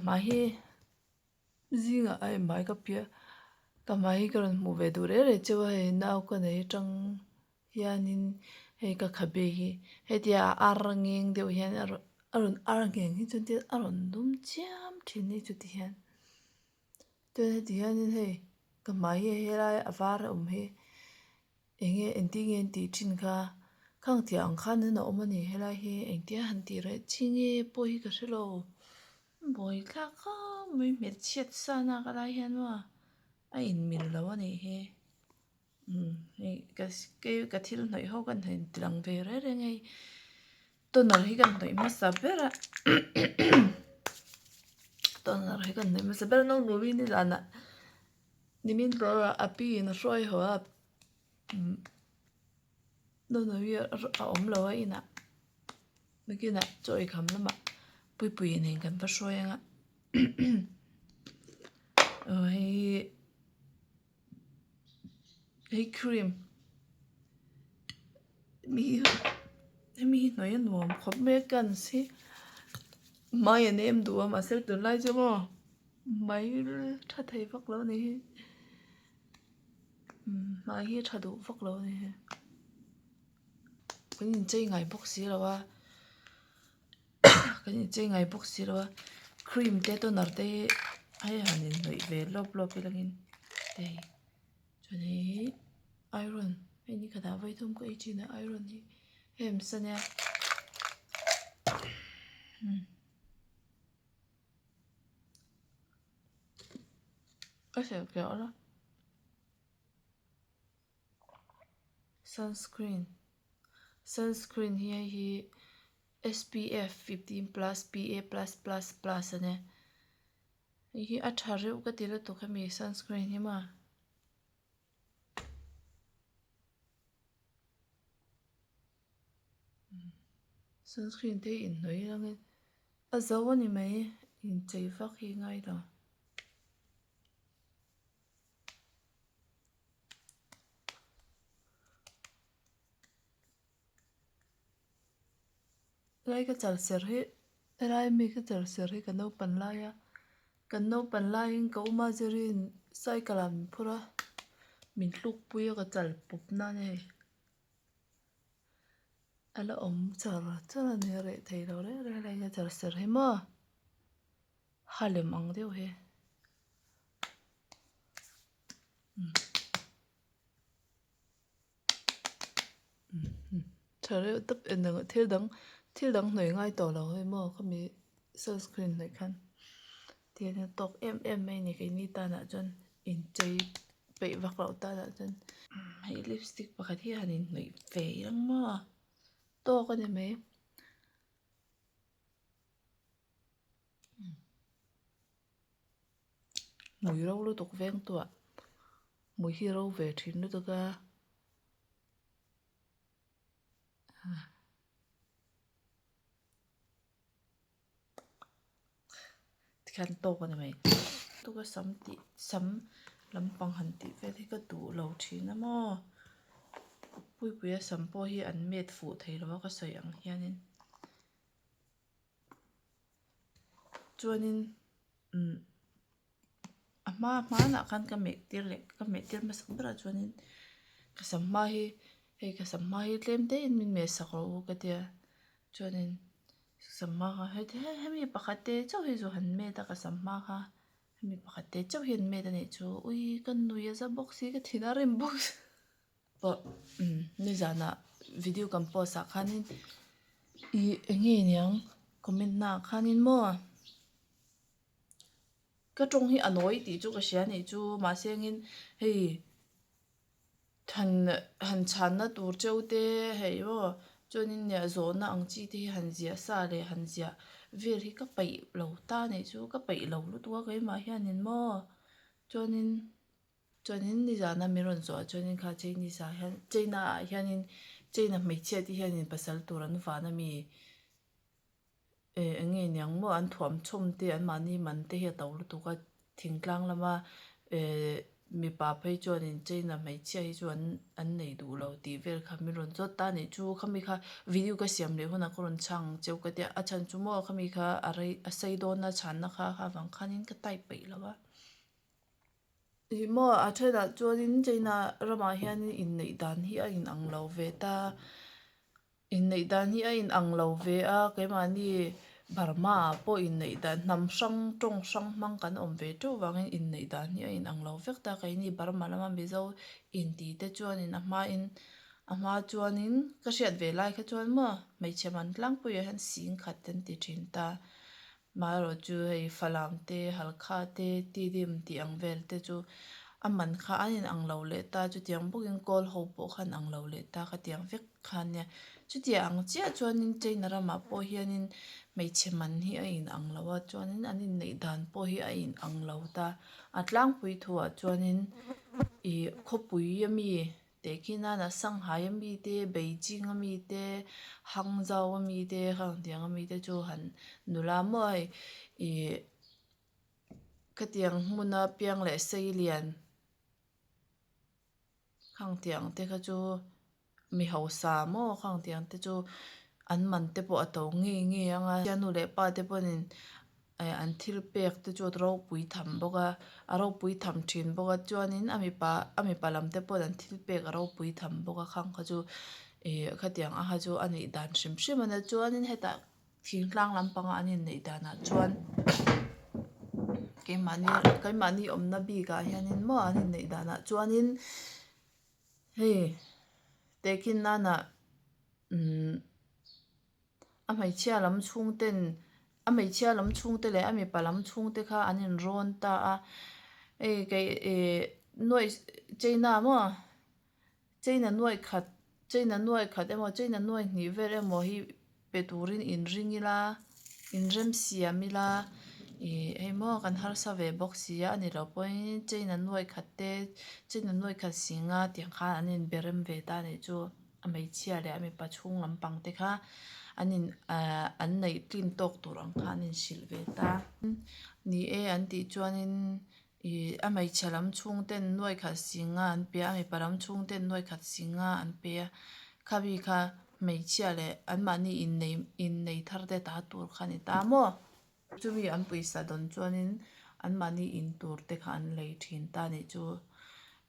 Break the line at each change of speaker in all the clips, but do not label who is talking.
hmai hi zingah a hmai ka piah ka hmai hi ka rawn hmuh ve duh reng reng cheu a hei nau ka nei atang hianin hei ka khabe hi hetia a ar ngeng deuh hian a rawn a rawn ar ngheng hi chuan a rawn dum chiam thin hi chuti hian chuan heti hianin hei ka hmai hi helai a var a awm hi eng nge engtin nge an tih thin kha khang tiang ang khan an awm a ni helai hi engtia han tih reh chi nge pawh hi ka hrelo buai thlak khawp mai hmelchhiat sa nak a lai hian maw a inmil lo a nih hi. Umm hei ka ka thil hnawih ho ka hnawih ti lang ve reng reng hei toner hi ka hnawih hmasa ber a toner hi ka hnawih hmasa ber a naupang hi nizanah nimin tlawr ah a pi in a hruai haw a umm naupang hi a awm lo a inah nakinah chaw ei kham lamah puipui nen kan va hruai ang a aw hei. Hei cream mi hemi hi hnawih a nuam khawp mai a cans hi hmai a nem duh a mahse tunlai chu maw hmai tha thei vak lo a ni hi hmai hi a tha duh vak lo a ni hi kan inchei ngai bawk si lo a. Kan inchei ngai bawk si lo a cream te toner te hi hei han inhnawih ve lawp lawp ila ngin hei chuan hei hi iron hei ni khatah vawi thum ka ei thin a iron hi hei awm sa nia ka hrilh fiah la sunscreen sunscreen hi hei hi SPF 15 plus PA plus plus plus a nia hei hi a tha reuh ka ti lutuk hemi sunscreen hi maw sunscreen te hi inhnawih langin a zo a ni mai inchei vak hi ngai lo. Helai ka chal ser hi helai mi ka chal ser hi ka naupan lai a kan naupan laiin ka awm a zirin cycle ah min phur a min hluk pui a ka chal pawp nan hei a la awm char char a ni a reh thei lo reng reng helai ka chal ser hi maw ha lem ang deuh hi. Tha reuh tak en ang thil dang thil dang hnawih ngai tawh lo hei maw khami sunscreen hnawih khan tihian a tawk em em mai a ni keini tanah chuan inchei peih vak loh tanah chuan hei lipstick pakhat hi han inhnawih ve ang maw tawk a ni mai. Hmui ro lutuk veng tuah hmui hi ro ve thin lutuk a tikhian tawk a ni mai lutuk a sam tih sam lampang han tih vel hi ka duh lo thin a maw puipuia sam pawh hi an met fuh thei lo a ka sawi ang hianin. Chuanin umm a hma hmanah khan ka meh tir leh ka meh tir hmasak berah chuanin ka sam hma hi hei ka sam hma hi tlem te in min meh sak rawh u ka tia chuanin sam hma kha heti hemi pakhat te chauh hi chu han met a ka sam hma kha hemi pakhat te chauh hi an met a nih chu ui ka nui a za bawk si ka thin a rim bawk si. Pawh nizanah video kan post ah khanin ih eng nge niang comment naah khanin maw ka tawng hi a nawi tih chu ka hria anih chu mahse engin hei han han chhanna tur cheu te hei maw chuanin nia zawhna ang chi te hi han ziah sa leh han ziah vel hi ka peih lo ta anih chu ka peih lo lutuk a keimah hianin maw chuanin. Chuanin nizana min rawn zawh ah chuanin kha Chinese ah hian China ah hianin China hmeichhia te hianin pasal tur an van ami eh eng nge niang maw an thuam chhawm te an mahni man te hi a to lutuk a thingtlang lama eh. Mipa phei chuanin China hmeichhia hi chu an an nei duh lo tih vel kha min rawn zawt ta a nih chu. Khami kha video ka siam leh hunah ka rawn chhang ang cheu ka tia a chhan chu maw khami kha a rei a sei dawn a chhanna kha kha avang khanin ka type peih lo a. Ih maw a thenah chuanin China ramah hianin inneih dan hi a inang lo ve ta. Inneih dan hi a inang lo ve a, keimahni Burma ah pawh inneih dan hnam hrang tawng hrang hmang kan awm ve teuh vangin inneih dan hi a inang lo vek ta. Keini Burma lama Mizo inti te chuanin a hmain a hma chuanin ka hriat ve lai kha chuan maw hmeichhe man tlangpuiah hian sing khat an ti thin ta. Marawh chu hei Falam te, Halkha te, Tidim tih ang vel te chu a man kha an inang lo leh ta, chutiang bawkin Kawl ho pawh kha an ang lo leh ta ka tiang vek kha nia. Chutiang ang chiah chuanin China ramah pawh hianin hmeichhe man hi a inang lo a, chuanin an inneih dan pawh hi a inang lo ta. A tlangpui thuah chuanin ih khawpui ami Tehkhin nana Shanghai ami te, Beijing ami te, Hangzhou ami te, khangtiang ami te chu han nula maw hei ih khatiang hmuna piang leh sei lian khangtiang te kha chu mi hausa maw khangtiang te chu an man te pawh a to ngei ngei ang a, nu leh pa te pawhin eh an thil pek te chu a ropui tham bawk a a ropui tham thin bawk a chuanin a mipa a mipa lam te pawhin an thil pek a ropui tham bawk a khang kha chu ih khatiang ang kha chu a nih dan hrim hrim a nia chuanin hetah thingtlang lampanga an inneih danah chuan keimahni keimahni awmna bikah hianin maw an inneih danah chuanin hei tehkhin nana umm. A hmeichhia lam chhungten a hmeichhia lam chhungte leh a mipa lam chhungte kha an inrawn ta a hei kei ih nuaih china maw china nuaih khat china nuaih khat emaw china nuaih hnih vel emaw hi pe turin inring ila inremsiam ila ih hei maw kan harsa ve bawk si a ani loh pawhin china nuaih khat te china nuaih khat singa tiang khan an inberem ve ta a nih chu. A hmeichhia leh a mipa chhung lampang te kha an in ahh an neih tlin tawk tur ang kha an inhrilh ve ta. Ni e an tih chuanin ih a hmeichhe lam chhung ten nuai khat singa an pe a, a mipa lam chhung ten nuai khat singa an pe a. Khami kha hmeichhia leh anmahni innei innei thar te ta tur kha a ni ta maw? Chumi an pawisa dawn chuanin anmahni in tur te kha an lei thin ta a nih chu.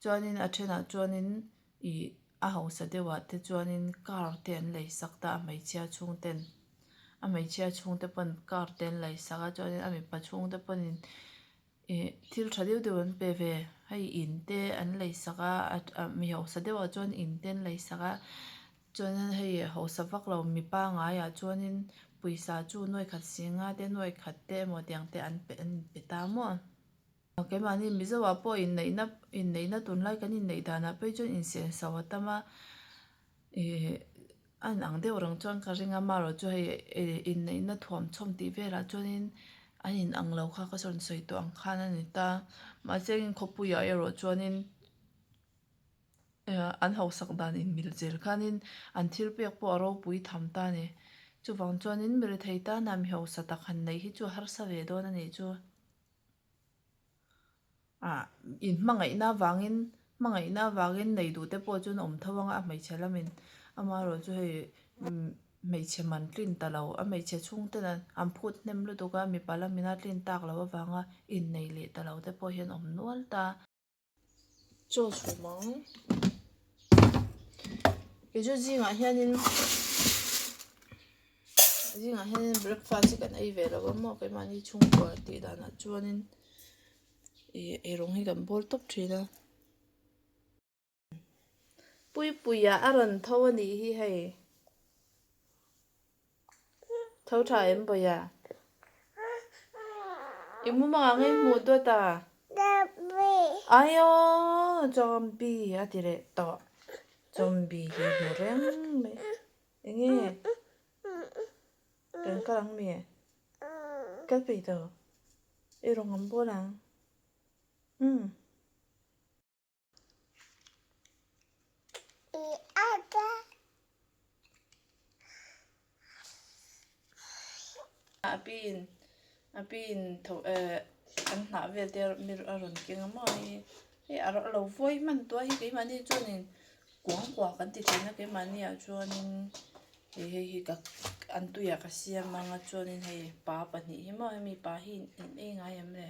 Chuanin a thenah chuanin ih a hausa deuhah te chuanin car te an lei sak ta a hmeichhia chhung ten a hmeichhia chhung te pawn car te an lei sak a chuanin a mipa chhung te pawnin ih thil tha deuh deuh an pe ve hei in te an lei sak a a mi hausa deuhah chuan in te an lei sak a chuanin hei hausa vak lo mi pangaiah chuanin pawisa chu nuai khat singa te nuai khat te emaw tiang te an pe an pe ta maw. Keimahni Mizoah pawh inneihna inneihna tunlai kan inneih danah phei chuan insenso a tam a, ih a inang deuh reng chuan ka ring a, amaherawh chu hei inneihna thuamchhawm tih velah chuanin an inang lo kha ka sawn sawi tawh ang khan a ni ta. Mahse khawpuiah erawh chuanin an hausak dan inmil zel khanin an thil pek pawh a ropui tham ta a ni. Chuvang chuanin mi rethei tana mi hausa tak han neih hi chu a harsa ve dawn a nih chu. Ah in hmangaihna avangin hmangaihna avangin nei duh te pawh chuan awm tho ang a hmeichhe lamin amaherawh chu hei hmeichhe man tlin ta lo a hmeichhe chhungten an phut hnem lutuk a mipa lamin a tlin tak loh avanga innei leh ta lo te pawh hian awm nual ta. Chaw chhum ang. Kei chu zingah hianin zingah hianin breakfast hi kan ei ve lo a maw keimahni chhungkua tih danah chuanin ih eirawng hi kan bawl tawp thin a. Puipuia a rawn tho a nih hi hei. Tho tha em Bawia? I mumangah ngei hmuh dawt a? Aiaw zombie a ti leh tawh. Zombie hi hmu reng mai. Enge? Kan kal ang mi? Kal peih tawh. I rawn awm bawl ang. Umm. A piin a piin tho eh an hnah vel te a rawn keng a maw hei. Hei a lo vawi hman tawh a hi keimahni chuanin kuang kuah kan ti thin a keimahni ah chuanin hei hei hi ka an tuiah ka siam ang a chuanin hei pa pahnih hi maw hemi pa hi in ei ngai em le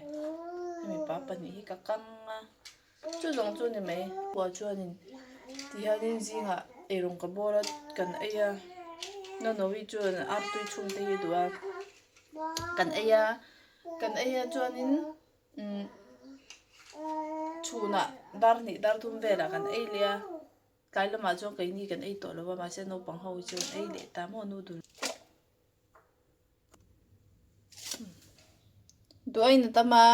hemi pa pahnih hi ka kang a chu zawng chu ni mai kuah chuanin tihianin zingah eirawng ka bawr a kan ei a Nonovi chuan artui chhung te hi a duh a kan ei a kan ei a chuanin. Umm chhunah dar hnih dar thum velah kan ei leh a tlai lamah chuan keini kan ei tawh lo va mahse naupang ho hi chu an ei leh ta maw noodle duh aiin a tam a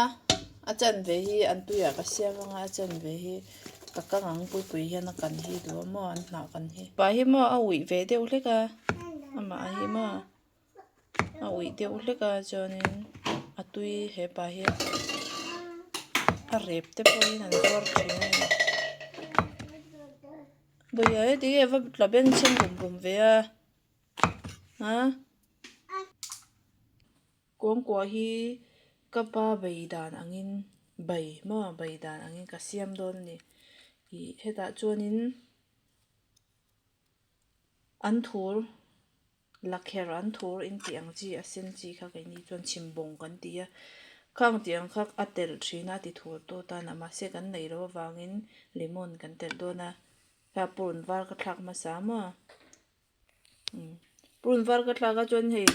a chanve hi an tuiah ka siam anga a chanve hi ka kang ang pui pui hian a kan hi duh a maw an hnah kan hi pa hi maw a uih ve deuh hlek a amah hi maw. A uih deuh hlek a chuanin a tui hepa hi a rep te pawhin an zuar thin a ni bawihah heti hi a va tla bengchheng rum rum ve a ha kawngkuah hi ka pa bei dan angin bai maw bai dan angin ka siam dawn a ni ih hetah chuanin an thur. Lakher an thur in tih ang chi a sen chi kha keini chuan chhimbawng kan ti a, khang tih ang kha a telh thin a ti thur tu tan a mahse kan neih loh avangin lemon kan telh dawn a, kha purun var ka thlak hmasa maw umm purun var ka thlak a chuan hei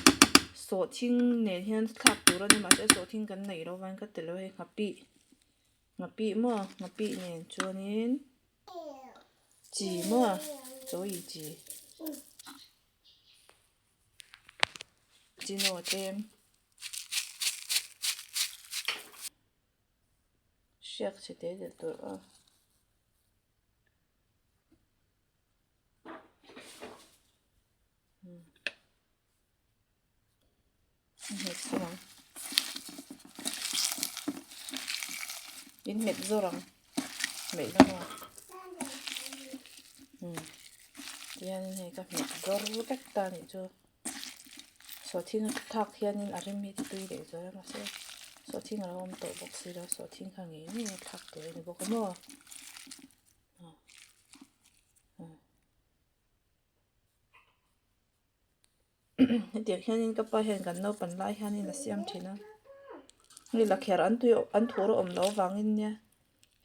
sawhthing nen hian thlak tur a ni mahse sawhthing kan neih loh avangin ka telh lo hei nghapih nghapih maw nghapih nen chuanin. Chi maw chawi chi chi naw tlem hriak chhe te te tur a. A hmet zawr ang in hmet zawr ang hmeh zawr ang umm tihianin hei ka hmet zawr vek ta anih chu sawhthing a thlak hianin a rem hi ti tui leh zual a mahse sawhthing a lo awm tawh bawk si lo sawhthing kha ngei ngei a thlak tur a ni bawk a maw. Hetiang hianin ka pa hian kan naupan lai hianin a siam thin a hei lakher an tui an thur a awm loh avangin nia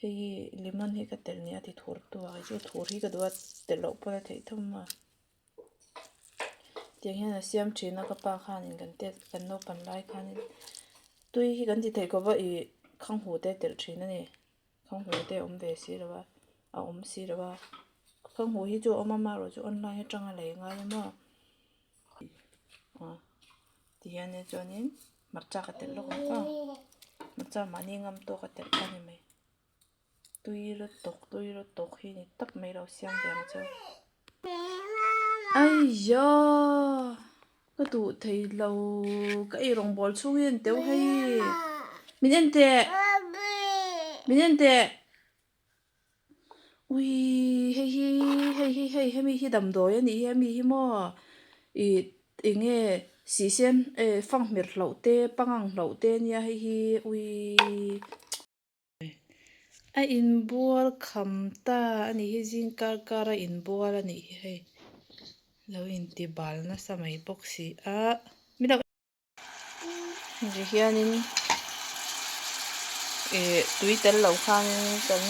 hei hi lemon hi ka telh nia ti thur tu a keichu thur hi ka duh a telh loh pawn a theih thum a tiang hian a siam thin a ka pa khanin kan tet kan naupan lai khanin tui hi kan ti theih khawp a ih khanghu te telh thin a ni. Khawnghu te a awm ve si lo a, a awm si lo a, khawnghu hi chu a awm a amaherawh chu online atanga lei a ngai a maw aw tihian e chuanin hmarcha ka telh lawk ang aw hmarcha mahni ngam tawk a telh kha a ni mai tui lutuk tui lutuk hi ni tak mai lo siam ve ang che aiya ka duh thei lo ka ei rawngbawl chhung hi a ni teuh hei min en teh min en teh ui hei hi hei hi hei hemi hi damdawi a nih hi hemi hi maw ih eng nge sihsen eh fanghmir hlauh te pangang hlauh te ania hei hi ui. A inbual kham ta a nih hi zing kar kar a inbual a nih hi hei lo inti bal nasa mai bawk si a ti hianin ih tui tel lo khanin kan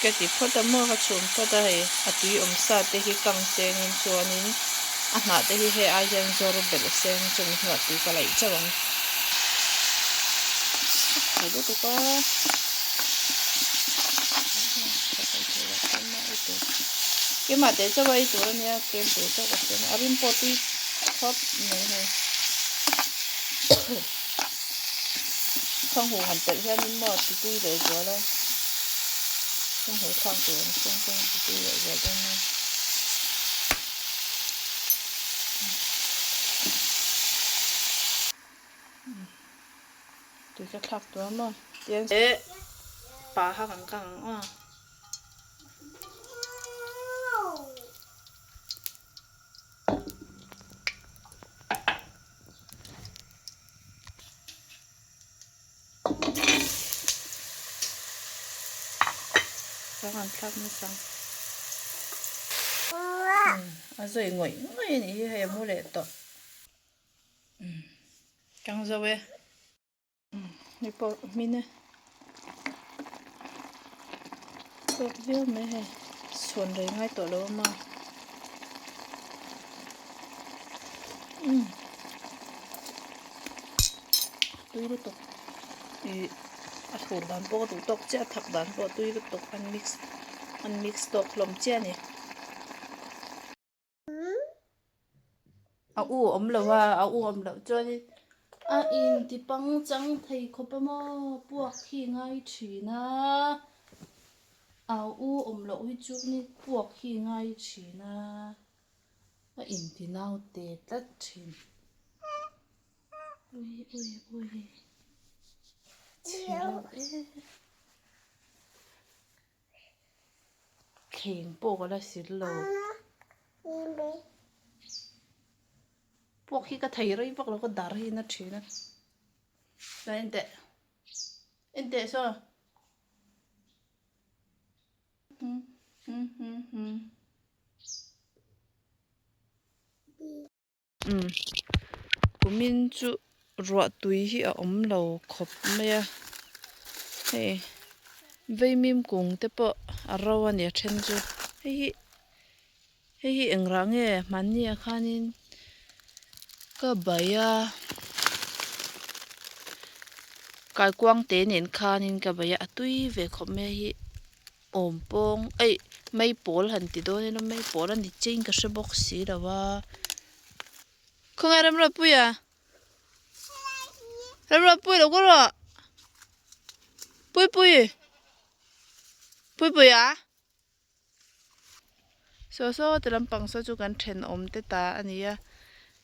ka ti phawt a maw ka chhum phawt a hei a tui awm sa te hi kang chengin chuanin a hnah te hi hei ai hian zawr belh seng chumi hnuah tui ka laih chauh ang. A lutuk a keimah teh chauh a ei tur a nia tlem tur chauh ka siam a a rim pawh tui khawp mai hei khanghu han telh hianin maw ti tui leh zual a khanghu thlak tur ang chuan chuan ti tui leh zual dawn a. Tui ka thlak tur a maw tiang eh pa kha kan kang ang aw. Chhang an thlak nasa ang. A zawi ngawih ngawih a nih hi hei a mu leh tawh. Kang zo e. Hei pawh hmin e. Tawk viau mai hei. Chhuan rei ngai tawh lo a ma. Tui lutuk. Ih a thur dan pawh ka duh tawk chiah a thak dan pawh tui lutuk an mix an mix tawk hlawm chiah a ni. A u awm lo a, a u awm loh chuanin a inti pangchang thei khawp a maw puak hi ngai thin a, a u awm loh hi chuanin puak hi ngai thin a, a inti naute tlat thin. Ui ui ui chhe reuh e. Thleng pawh ka la sil lo. Puak hi ka thei rei vak lo ka dar hi na thin a. Chuan en teh. En teh saw. Hmm hmm hmm hmm. Umm kumin chu ruah tui hi a awm lo khawp mai a hei vaimim kung te pawh a ro a ni a then chu hei hi hei hi eng rah nge hmanni ah khanin ka bai a kaikuang te nen khanin ka bai a a tui ve khawp mai a hi. Awm pawng eih mai pawl han ti dawn ila mai pawl a ni chiang ka hre bawk si lo a khawnge Ramruatpuia Ramruatpui lo kawr rawh Puipui Puipuia saw saw ti lampang saw chu kan thenawm te ta a ni a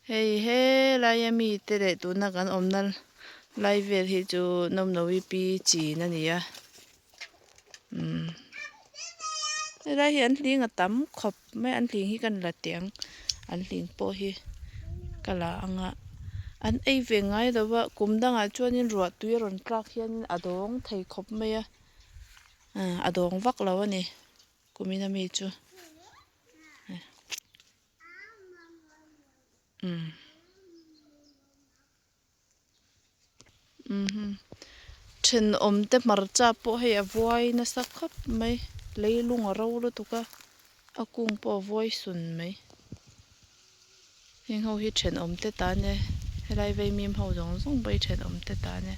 hei helai a mi te leh tuna kan awmna lai vel hi chu nawmnawi pi chin a ni a. Umm helai hi an hling a tam khawp mai an hling hi kan la teh ang an hling pawh hi ka la ang a an ei ve ngai lo va kum dangah chuanin ruah tui a rawn tlak hianin a dawng thei khawp mai a a dawng vak lo a ni kumin ami chu. Thenawm te hmarcha pawh hei a vuai nasa khawp mai leilung a ro lutuk a a kung pawh a vuai sun mai heng ho hi thenawm te tan e helai vaimim ho zawng zawng pawh hi thenawm te tan e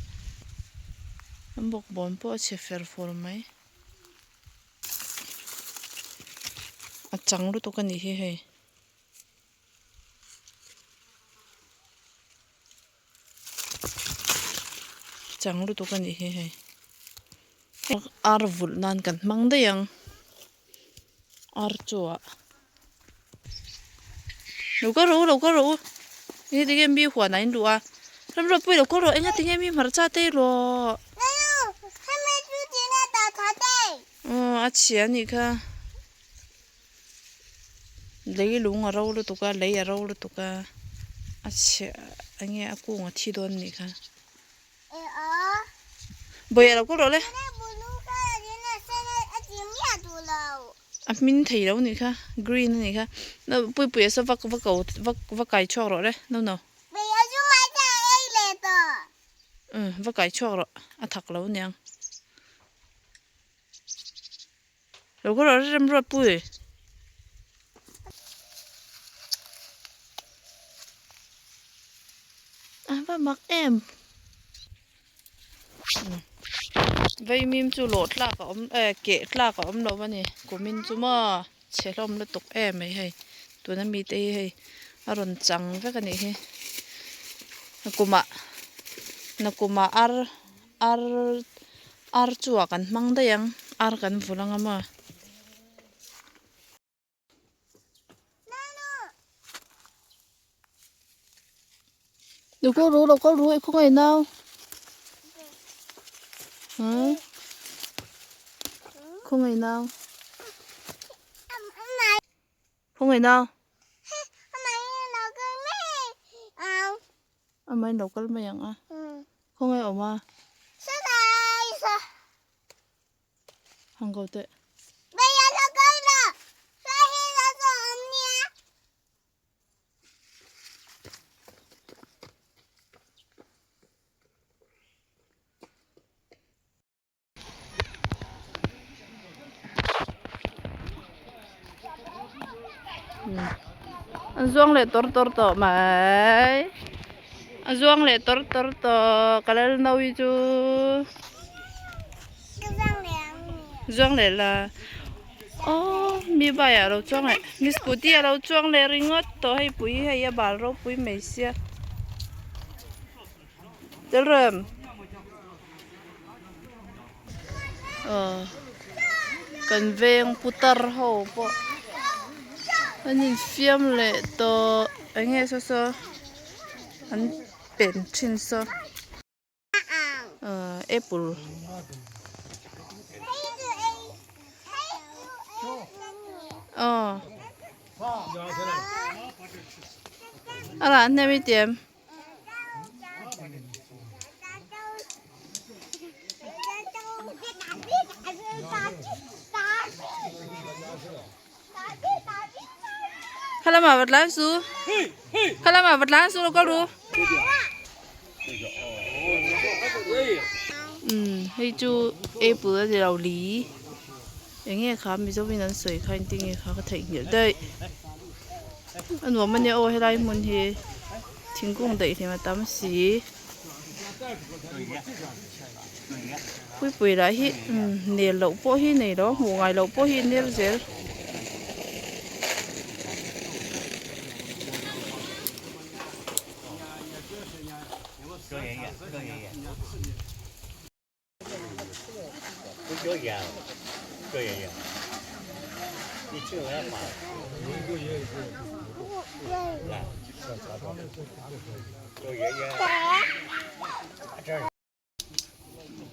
an bawkbawn pawh a chhe fer fur mai a chang lutuk a nih hi hei. Chang lutuk a nih hi hei ar vulh nan kan hmang daih ang ar chaw ah lo kal rawh u lo kal rawh u enge tinge mi huan ah in luh a ramruatpui lo kal rawh enge tinge mi hmarcha te rawh aw a chhia a nih kha. Lei lung a ro lutuk a lei a ro lutuk a a chhe eng nge a kung a thi dawn anih kha bawih a lo kal rawh le a hmin thei lo anih kha green anih kha puipui a saw va va ko va kai chhuak rawh le no no va kai chhuak rawh a thak lo aniang. Lo kawr a rem ruat pui. A va mak em. Vaimim chu lawh tlak a awm eh keh tlak a awm lo a ni. Kumin chu maw chhe hlawm lutuk em mai hei. Tuna mite hi hei a rawn chang vek a nih hi. Nakumah nakumah ar Ar ar chu ah kan hmang daih ang ar kan vul ang a maw. Lo kal ru lo kal ru i khawngaih nau huh khawngaih nau khawngaih nau Amahin lo kal mai ang a. Khawnge awm a? Hang ko teh. An zuang leh tawr tawr tawh mai. A zuang leh tawr tawr tawh ka lal no-i chu. Zuang leh la. Aww mi bike ah a lo chuang leh mi scooty a lo chuang leh ringawt tawh hei pui hi hei a bal ropui mai sia. Tel rem. Aw kan veng putar ho pawh an infiam leh tawh eng nge saw saw an pen thin saw ahh apple aw a lah hnem i ti em. Khalamah va tlan su khalamah va tlan su lo kal ru umm hei chu apple a ni lo li eng nge kha mizo in an sawi kha engtin nge kha ka theihnghilh daih. A nuam a nia aw helai hmun hi thingkung daih hlim a tam si puipui lah hi nel loh pawh hi nei lo a hmuh ngai loh pawh hi a nel zel.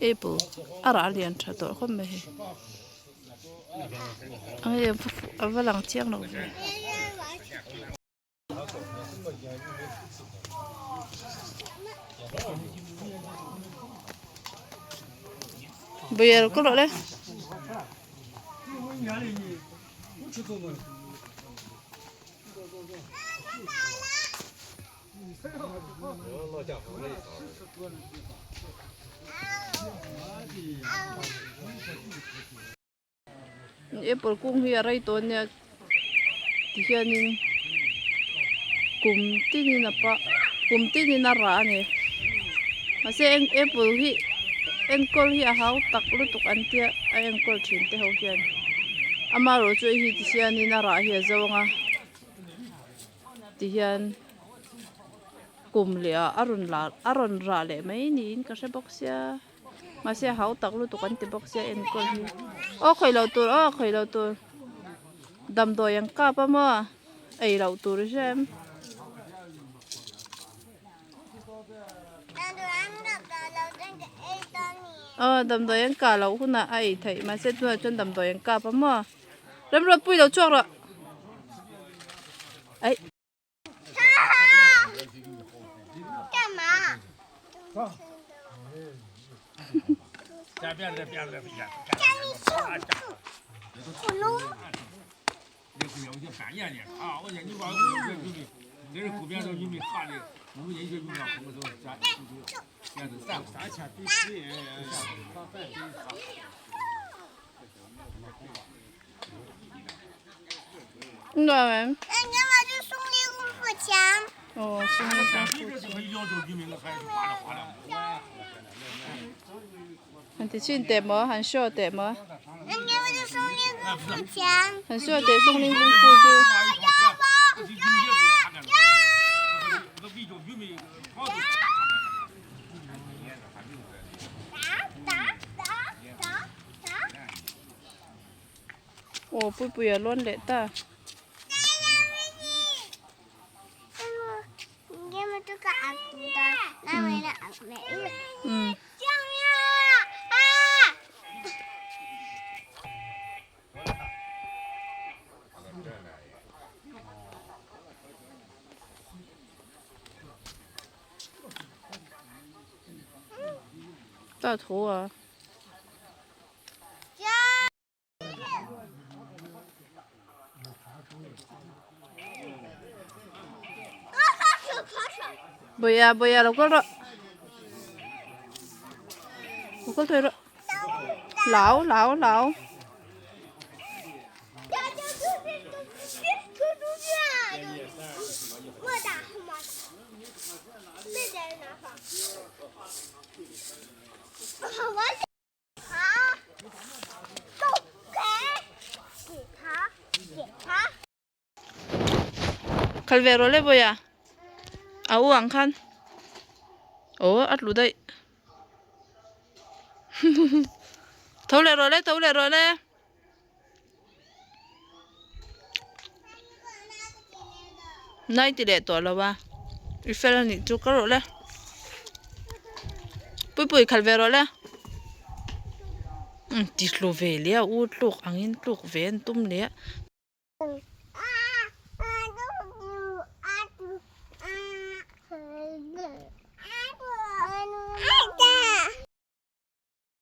Apple a rah lian tha tawh khawp mai hei a va lang chiang lo ve. Bây giờ có lỗi đấy. Apple kung hi a rei tawh ania tihianin kum tinin a pa kum tinin a rah a ni mahse eng apple hi enkawl hi a hau tak lutuk an tia a enkawl thin te ho hian amaherawhchu hei hi tihianin a rah hi a zo ang a tihian kum leh ah a rawn lah a rawn rah leh mai niin ka hre bawk sia. Mahse a hau tak lutuk an ti bawk sia enkawl hi. Aw khawih loh tur aw khawih loh tur. Damdawi an kap a maw ei loh tur i hria em. Aw damdawi an kah loh hunah a ei theih mahse tunah chuan damdawi an kap a maw. Remruatpui lo chhuak rawh. Aih. Nuam em? Han ti chhin teh maw han show teh maw han show teh sungling kung fu chu. Aw puipui a lawn leh ta. Ta tho a. Bawia bawia lo kal rawh lo kal thei rawh lau lau lau. Khalh ve rawh le Bawiha. A u ang khan. Aw a tlu daih. Tho leh rawh le tho leh rawh le. Nai ti leh tawh lo a. I fel a nih chu ka rawh le. Puipui khalh ve rawh le. Ti hlu ve leh a u tluk angin tluk ve an tum leh a.